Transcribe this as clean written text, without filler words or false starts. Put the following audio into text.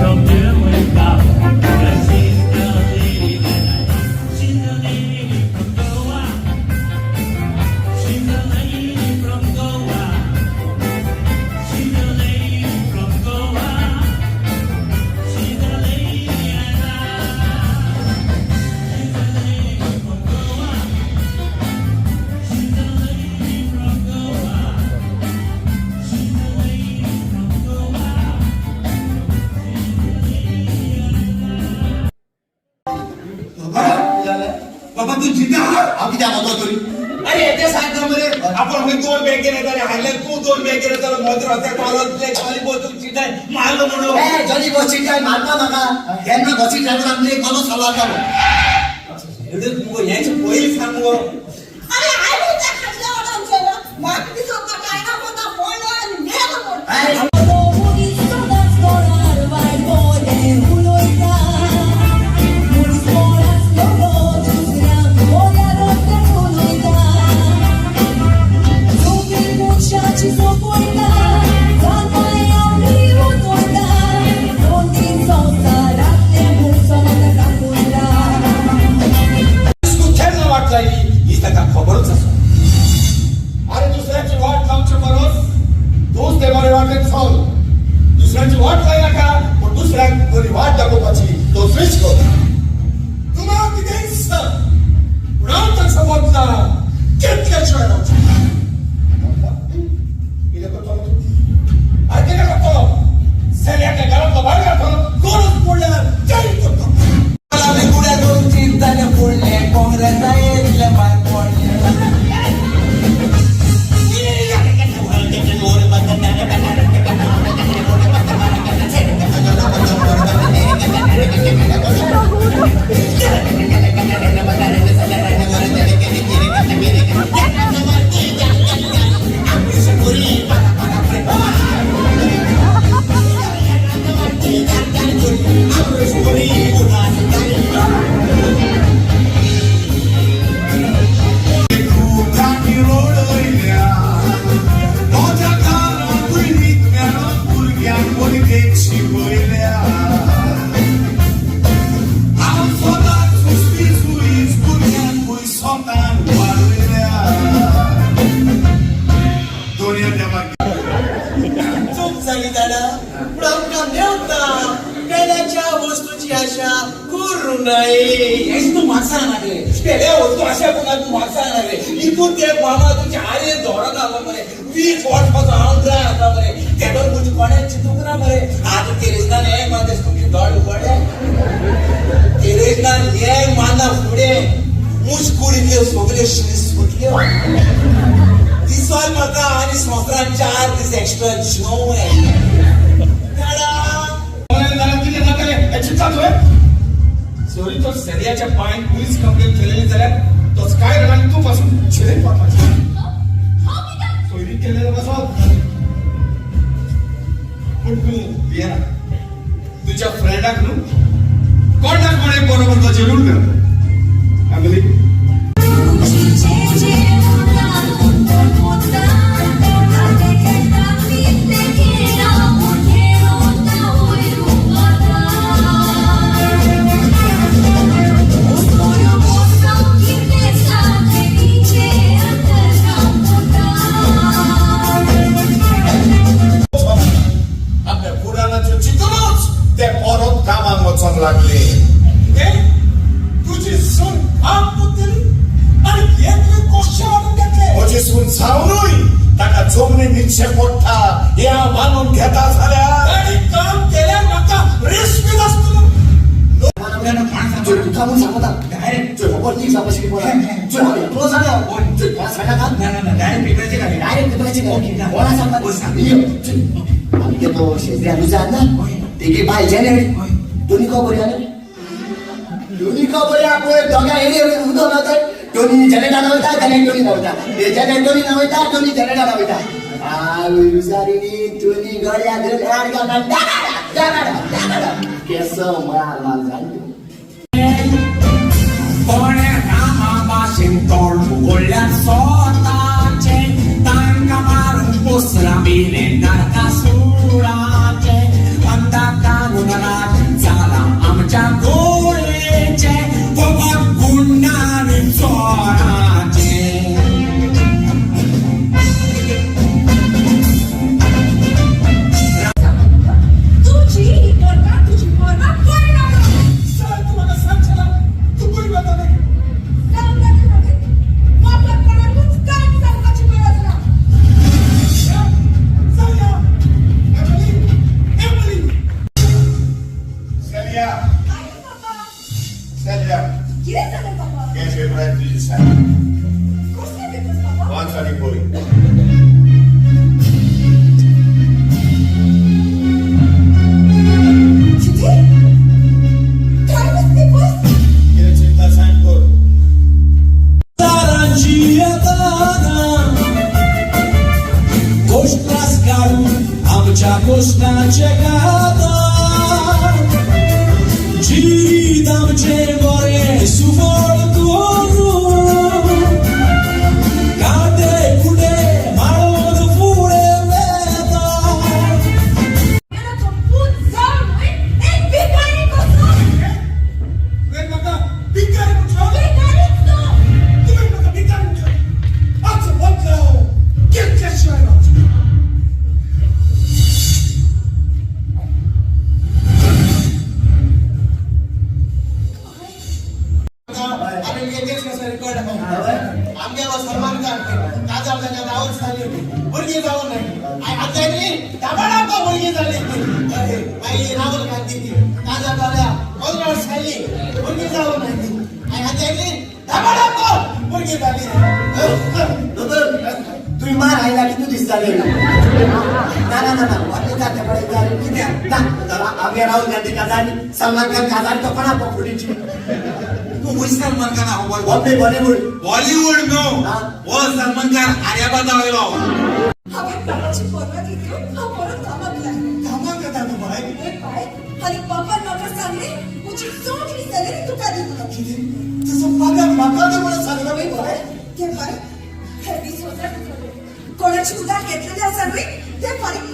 from Jamaica. Yeah, she's the lady that I like. She's the lady from Goa. She's the lady from Goa. She's the lady from Goa. She's the lady I like. She's the lady from Goa. She's the lady from Goa. She's the lady from Goa. She's the lady I like. बाबा तू जिता. हांव कित्याक वतो तरी? अरे, ते सांगता मरे, आपण खंय दोन बॅग गेले जाल्यार हाडले, तूं दोन बॅग गेले जाल्यार म्हजो रस्त्यार पावलो, जॉली बसून चिटाय मारलो म्हणून. ए, जॉली बसी ड्रायव्हर मारता म्हाका. केन्ना बसी ड्रायव्हर आमले कोलो सल्ला जालो. मुगो हेच पयलीं सांग मुगो. अरे, आयलो त्या खाटल्या वाटान चेलो. म्हाका दिसता काय ना कोता पडलो आनी मेलो म्हूण. मनीस तोंडार वायट बरें उलयता, मनीस कोणाचो दुसऱ्यांक बऱ्या रस्त्यार उलयता, सोंपी मनशाची सोंपयता, जाणवाय आपली उतरता, दोन तीन संवसारांतले म्हूण समाजाक दाखयता. तूं केन्ना वाट लायली ही ताका खबरूच आसा. अरे, दुसऱ्याची वाट लावचे परस तूच ते बरे वाटेन चल. दुसऱ्याची वाट लाय नाका, पूण दुसऱ्याक बरी वाट दाखोवपाची तो स्विच कर. तुम्हाला कितें दिसता, पूण हांव ताका समजना कितले शिवाय रावचें. कितें करतलो तूं? अरे, कितें करतलो? चलयाक घरांतलो भायर घालतलो? गरज पडल्यार तेय करतलो. आमी गुड्या करून चिंताने पडले, काँग्रेसा येतले भायर पडले. म्हज्या घरांतूय मेळोन भुरग्यांक पळय शिकयल्या. हांव स्वताक सुस्ती सुरीस, भुरग्यांकूय स्वतान वाडयल्या. दोनया देवाक. चूक जाली दादा, पूण आमकां मेवता पेल्याच्या वस्तूची आशा करूं नये. हेच तूं म्हाका सांगनाकले, पेल्या वस्तू अशा कोणा तूं म्हाका सांगनाकले. इतून ते मामा तुमच्या आरे धोरण आसलो मरे. 20 वर्स पासून हांव ड्राय आसा मरे. तेदोन म्हजी कोणें चिंतूंक ना मरे. आतां तेरेजनान एक मारता, तुमचे दोळे उगडले. तेरेजनान एक मारना फुडें मुस्कुडीतल्यो सगल्यो शीस सुटल्यो. दिसोन म्हाका आनी संवसारान 4 दीस एक्स्ट्रा जेवण. जाल्यार कितें जातलें हें चिंतता तुवें? सरी तो सरियाच्या पांयन पुलीस कंप्लेन केलेली जाल्यार तो काय आनी तूं पासून झेलीन वचपाचें. हांव कित्याक? सोयरीक केलें पासत. पूण तूं भियेना. तुज्या फ्रेंडाक न्हू, कोणाक कोण बरोबर तो जरूर करता. फॅमिली. जे आपल्या पुराणाचे चिंतूनच ते परत कामाक वचोंक लागले. कितें? तुजी सून काम करतली आनी घेतली कशें वाडून घेतले? म्हजी सून जावनूय ताका जमनी निदशें पडटा हें हांव मानून घेता जाल्यार ताणी काम केल्यार म्हाका रेस्पेद आसतलो. तुका म्हूण सांगता, चोय, खबर ती सांगपाची चोय, हांव एकलो जाणा. चोय, कोणा सांगनाका. ना ना ना, डायरेक्ट पेपराचे घाली. डायरेक्ट पेपराचे कोणा सांगता. आमगे तो शेजऱ्या लुजार ना, तेगे बायल जेनेट, दोनी को बरी आनी दोनी को बरी. पळय, दोगां एरी उदक वता. टोनी जेनेटान वयता, जेनेट टोनी वयता. जेनेट टोनी वयता, टोनी जेनेटान वयता. आवय, लुजारिनी टोनी गळ्या धरून हार घालता. डागाडा डागाडा डागाडा केसो माल माल जाण. कोणे रामा भाशेन तोंड उगडल्यार स्वताचे तांकां मारून पोसरां बिले नरकासुराचे अंता कानून. फर्स्ट क्लास काडून आमच्या कोस्टाचे कातार जिवीत आमचें बरें सुफळ करून कांटे कुटे माळोन फुडें वेता. तो पूत जावन न्हय एक भिकारी कसो. तुवें म्हाका भिकारी म्हटलो. भिकारीच तो. तुवें म्हाका भिकारी म्हटलो. आज वतलो कितले शिवाय वचना. आमगेलो सलमान खान काजार जाल्या 10 वर्स जाली, भुरगीं जावं नाही. आतां न्ही दाबाडाक भुरगीं जाली. मागीर राहुल गांधी काजार जाल्या 15 वर्स जाली, भुरगीं जावं नाही. आतां न्ही दाबाडाक भुरगीं जाली. दोतोर, तुवें मार आयला कितू दीस जाले. ना ना ना ना, वाटे जाते पडे जाले कित्याक ना. आमगे राहुल गांधी काजार, सलमान खान काजार, तो कोणा पकडीची? तूं खंय सलमान खान खबर? बॉम्बे बॉलिवूड. बॉलिवूड न्हू. हा. हो सलमान खान आर्याबादा वयलो. हांवें बाबाची परवानगी घेवन हांव परत कामाक लागलें. कामाक येता तूं बाय? हय बाय, आनी बापान म्हाका सांगलें, म्हजी सगळी सॅलरी तुका दी म्हणून. तुजो पगार म्हाका दी म्हणून सांगला न्ही बाय? ते बाय, हे 20,000 कोणाची उधार घेतलेले आसा न्हय, ते फारीक